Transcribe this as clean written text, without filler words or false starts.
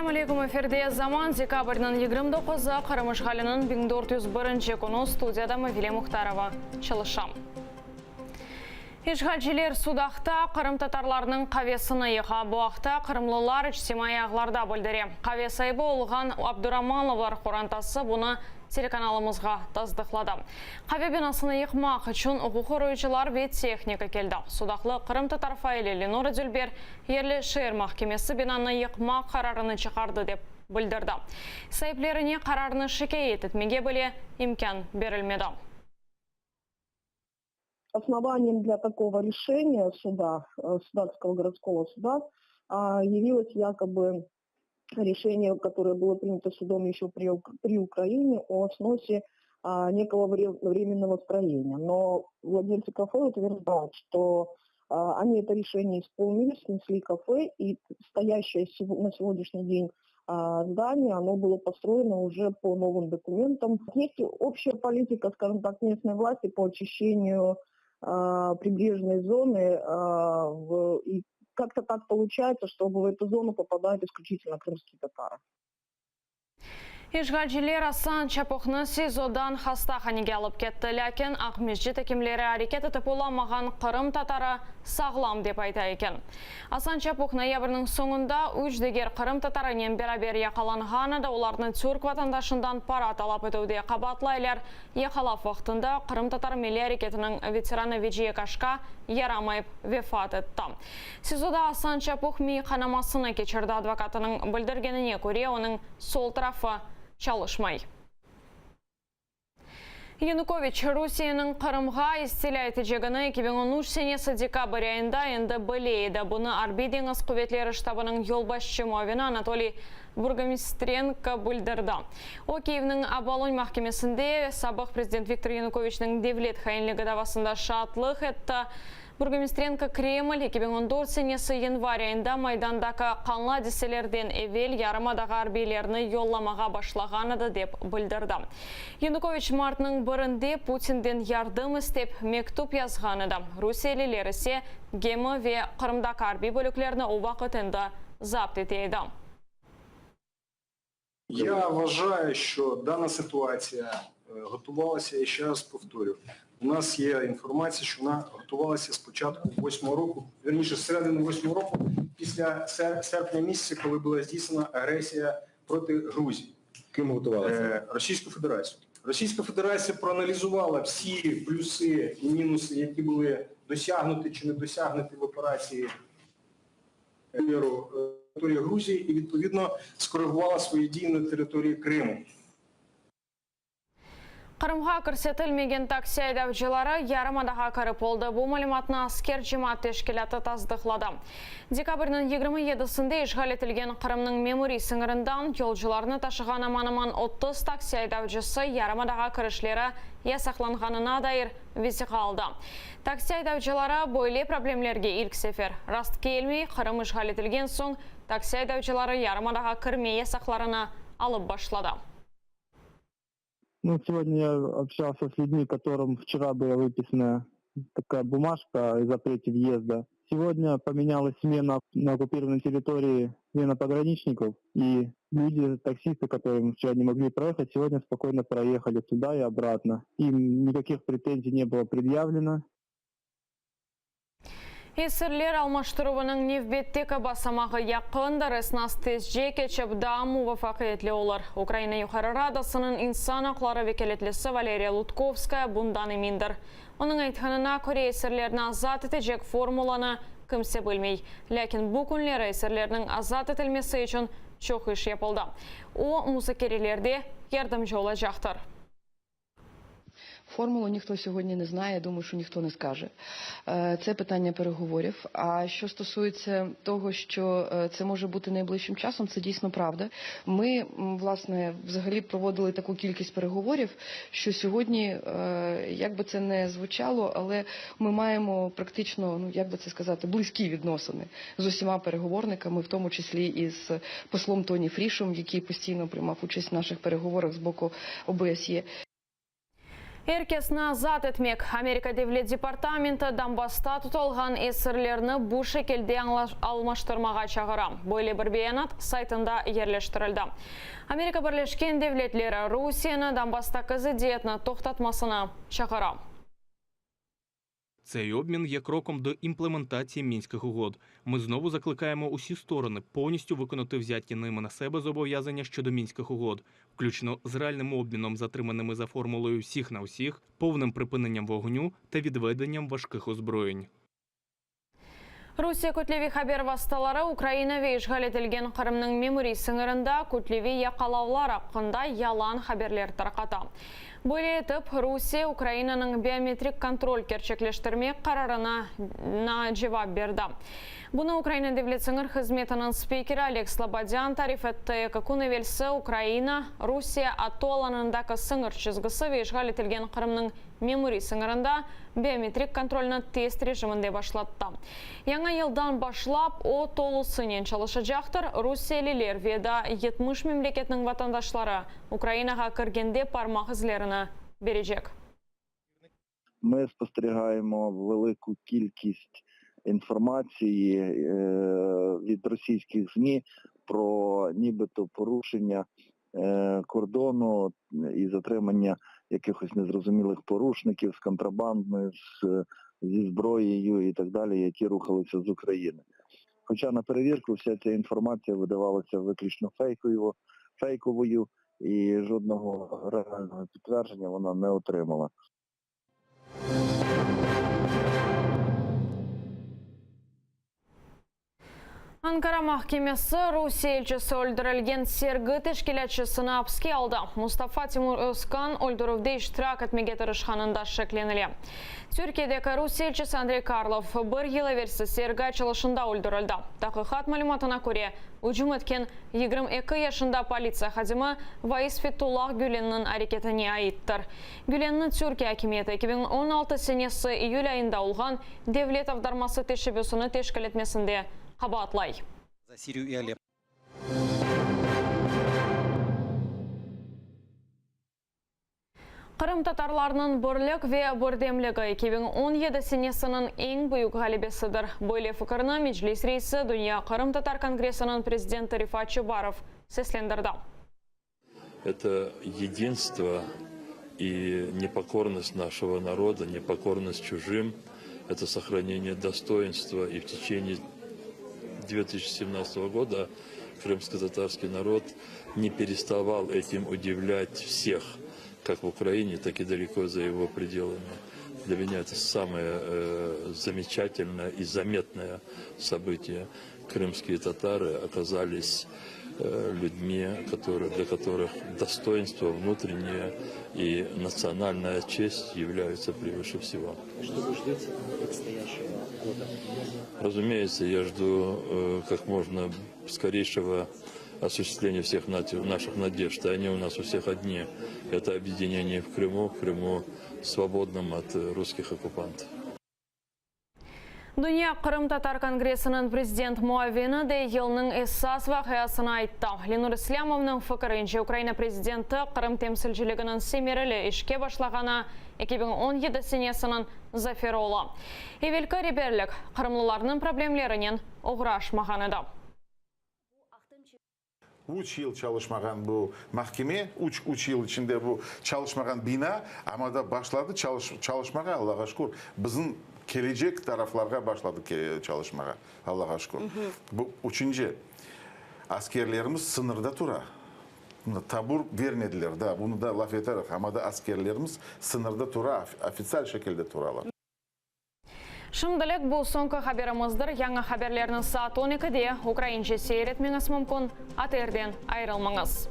Selâm aleyküm, efirde Zaman, dekabrniñ 29-ı, Qırım işğaliniñ 1401-nci künü, studiyada Mavile Muhtarova çalışa. İşğalciler Sudaqta qırımtatarlarnıñ qavesini yıqa. Bu aqta qırımlılar içtimaiy ağlarda bildire. Qave saibi olğan Abduramanovlar qorantası bunı telekanalımızğa tasdıqladı. Qave binasını yıqmaq içün uquqqoruyıcılar ve tehnika keldi. Sudaqlı qırımtatar faili Lenora Dülber yerli şeer mahkemesi binanı yıqmaq qararını çıqardı, dep bildirdi. Saiplerine qararnı şikâyet etmege bile imkân berilmedi. Основанием для такого решения суда, Судакского городского суда, явилось якобы решение, которое было принято судом еще при, при Украине о сносе некого временного строения. Но владельцы кафе утверждают, что они это решение исполнили, снесли кафе, и стоящее на сегодняшний день здание, оно было построено уже по новым документам. Есть общая политика, скажем так, местной власти по очищению прибрежной зоны, и как-то так получается, что в эту зону попадают исключительно крымские татары. İşğalciler Asan Çapuhnı SİZOdan hastahanege alıp ketti, lâkin Aqmescit ekimleri areket etip olamağan qırımtatarı sağlam dep ayta eken. Asan Çapuh noyabrniñ soñunda üç diger qırımtatarınen beraber yaqalanğan edi, olarnı türk vatandaşından para talap etüvde qabaatlaylar. Yaqalav vaqtında qırımtatar milliy areketiniñ veteranı Veciye Kaşka yaramayıp vefat etti. SİZOda Asan Çapuh miy qanamasını keçirdi, advokatınıñ bildirgenine köre, onıñ sol tarafı çalışmay. Yanukoviç, Rusiyeniñ Qırımğa istilâ etecegini 2013 senesi dekabr ayında endi bile edi. Bunı Arbiy-deñiz quvetleri ştabınıñ yolbaşçı muavini Anatoliy Burgomistrenko bildirdi. O, Kiyevniñ Obolon mahkemesinde sabıq prezident Viktor Yanukoviçniñ devlet hainligi davasında şaatlıq etti. Burgomistrenko Kreml 2014 senesi yanvar ayında Maydandaki qanlı adiselerden evel yarımadağa arbiylerni yollamağa başlağan edi, dep bildirdi. Yanukoviç martnıñ birinde Putinden yardım istep mektüp yazğan edi, rusiyeliler ise gemi ve Qırımdaki arbiy bölüklerni o vaqıt endi zapt ete edi. Ya vvajayü, şço dana sıtuatsiya ğotuvalasya, ya şe raz povtoryu, u nas ye informatsiya, şço vona ğotuvalasya z poçatku vosmogo roku, verніше, з середини восьмого року, після серпня місяця, коли була здійснена агресія проти Грузії. Ким готувалася? Російську Федерацію. Російська Федерація проаналізувала всі плюси і мінуси, які були досягнуті чи не досягнуті в операції території Грузії і, відповідно, скоригувала свої дії на території Криму. Qırımğa kirsetilmegen taksi aydavcıları yarımadağa kirip oldı. Bu malümatnı Asker cemaat teşkilâtı tasdıqladı. Dekabrniñ 27-sinde işğal etilgen Qırımnıñ memuriy sıñırından yolcularnı taşığan aman-aman 30 taksi aydavcısı yarımadağa kirişleri yasaqlanğanına dair vesiqa aldı. Taksi aydavcıları böyle problemlerge ilk sefer rast kelmey, Qırım işğal etilgen soñ taksi aydavcıları yarımadağa kirme yasaqlarını alıp başladı. Ну, сегодня я общался с людьми, которым вчера была выписана такая бумажка о запрете въезда. Сегодня поменялась смена на оккупированной территории, смена пограничников, и люди, таксисты, которые вчера не могли проехать, сегодня спокойно проехали туда и обратно. Им никаких претензий не было предъявлено. Esirler almaştıruvınıñ nevbetteki basamağı yaqındır, esnas tezce keçip, daa muvafaqiyetli olur. Ukraina Yuqarı Radasınıñ insan aqları vekâletlisi Valeriya Lutkovskaya bundan emindir. Onıñ aytqanına köre, esirlerni azat etecek formulanı kimse bilmey. Lâkin bu künleri esirlerniñ azat etilmesi içün çoq iş yapıldı. O, muzakerelerde yardımcı olacaqtır. Формулу ніхто сьогодні не знає, я думаю, що ніхто не скаже. Це питання переговорів. А що стосується того, що це може бути найближчим часом, це дійсно правда. Ми, власне, взагалі проводили таку кількість переговорів, що сьогодні, як би це не звучало, але ми маємо практично, ну, як би це сказати, близькі відносини з усіма переговорниками, в тому числі і з послом Тоні Фрішем, який постійно приймав участь в наших переговорах з боку ОБСЄ. Er kesni azat etmek. Amerika Devlet departamenti Donbassta tutulğan esirlerni bu şekilde almaştırmağa çağıra. Böyle bir beyanat saytında yerleştirildi. Amerika Birleşken Devletleri Rusiyeni Donbasstaki zıddiyetni toqtatmasına çağıra. Цей обмін є кроком до імплементації Мінських угод. Ми знову закликаємо усі сторони повністю виконати взяті ними на себе зобов'язання щодо Мінських угод, включно з реальним обміном затриманими за формулою всіх на всіх, повним припиненням вогню та відведенням важких озброєнь. Rusiye kütleviy haber vastaları Ukraina ve işğal etilgen Qırımnıñ memuriy sıñırında kütleviy yaqalavlar aqqında yalan haberler tarqata. Böyle etip, Rusiye Ukrainanıñ biometrik kontrol kerçekleştirmek qararına cevap berdi. Bunı Ukraina Devlet sıñır hızmetiniñ spikeri Oleg Slobodân tarif etti. Eki kün evelsi Ukraina, Rusiye ATO alanındaki sıñır çizgisi ve işğal etilgen Qırımnıñ memuriy sıñırında biometrik kontrolni test rejiminde başlattı. Yañı yıldan başlap o tolusınen çalışacaqtır, rusiyeliler ve daa 70 memleketniñ vatandaşları Ukrainağa kirgende parmaq izlerini berecek. Ми спостерігаємо велику кількість інформації від російських ЗМІ про нібито порушення кордону і затримання якихось незрозумілих порушників з контрабандною, з, зі зброєю і так далі, які рухалися з України. Хоча на перевірку вся ця інформація видавалася виключно фейковою, фейковою і жодного реального підтвердження вона не отримала. Ankara mahkemesi Rusiye elçisi öldürilgen sergi teşkilâtçısını apiske aldı. Mustafa Timur Özkan öldürüvde iştirak etmege tırışqanında şeklenile. Türkiyedeki Rusiye elçisi Andrey Karlov bir yıl evelsi sergi açılışında öldürildi. Taqiqat malümatına köre, ücüm etken 22 yaşında politsiya hadimi vaiz Fetullah Gülenniñ areketine aittir. Gülenni Türkiye akimiyeti 2016 senesi iyül ayında olğan devlet avdarması teşebbüsini teşkil etmesinde qabaatlay. Qırımtatarlarnıñ birlik ve birdemligi 2017 senesiniñ eñ büyük ğalebesidir. Böyle fikirni Meclis reisi, Dünya qırımtatar kongressiniñ prezidenti Refat Çubarov seslendirdi. Это единство и непокорность нашего народа, непокорность чужим, это сохранение достоинства. И в течение 2017 года крымско-татарский народ не переставал этим удивлять всех, как в Украине, так и далеко за его пределами. Для меня это самое э, замечательное и заметное событие. Крымские татары оказались э, людьми, которые, для которых достоинство внутреннее и национальная честь являются превыше всего. Что вы ждете от предстоящего года? Разумеется, я жду э, как можно скорейшего осуществления всех наших надежд. И они у нас у всех одни. Это объединение в Крыму, в Крыму свободном от русских оккупантов. Dünya qırımtatar kongressiniñ prezident muavini de yılnıñ esas vaqiasını ayttı. Lenur İslâmovnıñ fikirince, Ukraina prezidenti Qırım temsilciliginiñ semereli işke başlağanı 2017 senesiniñ zaferi ola. Evelki reberlik qırımlılarnıñ problemlerinen oğraşmağan edi. Üç yıl çalışmağan bu mahkeme, üç üç yıl içinde bu çalışmağan bina, amma da başladı çalışmağa, Allağa şükür. Bizim kelecek taraflarğa başladı çalışmağa, Allağa şükür. Bu üçünci, askerlerimiz sıñırda tura. Tabur bermediler daa, bunı da laf eterik, amma da askerlerimiz sıñırda tura, ofitsial şekilde turalar. Şimdilik bu soñki haberimizdir. Yañı haberlerni saat on ekide ukraince seyir etmeñiz mümkün. ATRden ayırılmañız.